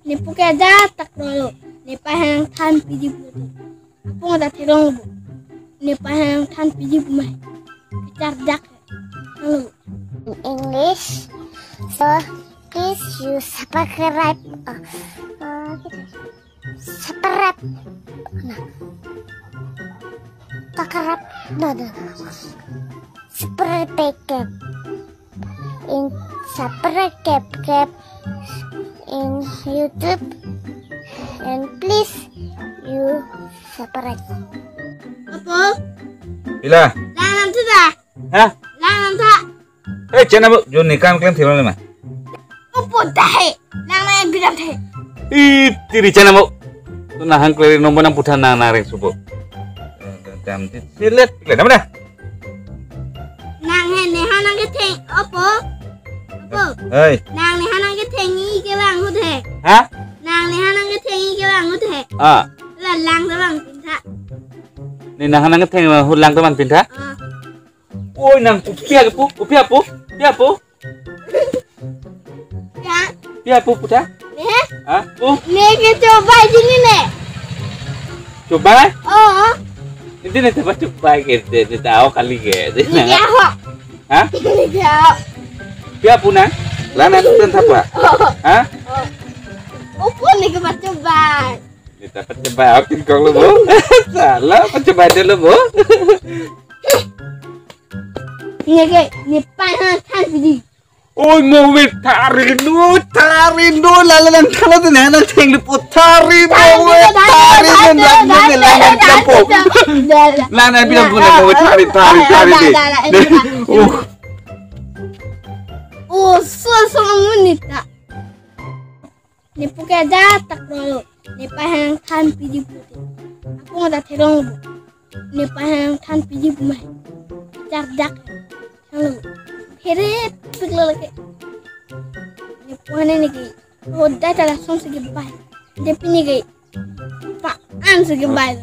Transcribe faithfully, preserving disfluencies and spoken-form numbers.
Nepu ke ajat tak rolo. Nepei aphan than piji pu. Apung ta theklong bo. Nepei aphan than piji pu mai. Kecharjak. Halo. In English. So please you subscribe. Uh, uh, subscribe. Nah. Subscribe. No, no, no. Subscribe. In subscribe in YouTube and please you subscribe. Opo, Ila. Lang nangtha. Ha? Lang nangtha. Eh, chena bo, jo ne kam klem thilo ne ma. Opo tahe. Lang nang biram the. Ih, tiri chena bo. Tu nahang kleri nomor nang puthan nang nang reng supo. Dam di silet le nama dah. Nang he neha nangketheng opo. Opo. Hei. Nang neha nangkethengji kevang ahut he. Ha? Nang neha nangkethengji kevang ahut he. Ah. La lang ta bang pintha. Ne neha nangketheng ahut lang ta bang pintha? Ah. Oi, nang pu, pia ke pu, pu pia pu, pia pu. Ya. Pia pu putha? Ne? Ha? Pu? Ne ke chobai jini ne. Chobai? Oh. Iti ne tapa chobai ke, de, de, tao kali ke. De, ne ke ho. Ha? Ne ke ho. Pia pu nang? Lang nang pen thapa? Oh. Ha? Oh. Opo ne ke pachobai. Ne tapa chobai, akin kong lo bo. Sala, pachobai de lo bo. Ne ke, nepei aphan than piji. Oi, mo we thari nu, thari nu, lala nang thalo de nang theng le po thari mo we thari nu, lang nu, lang nang bilam po. Lang nang bilam po mo we thari, thari, thari de. Oh. Oh, so, so, ngunita. Nepu ke ajat tak rolo. Nepei aphan than piji pu. Apung ta theklong bo. Nepei aphan than piji pu mai. Charjak. Halo. Heret pik lo lake. Nepu aphan ne ke. Hodai ta lason si kebai. Depi ne ke. Pa an si kebai.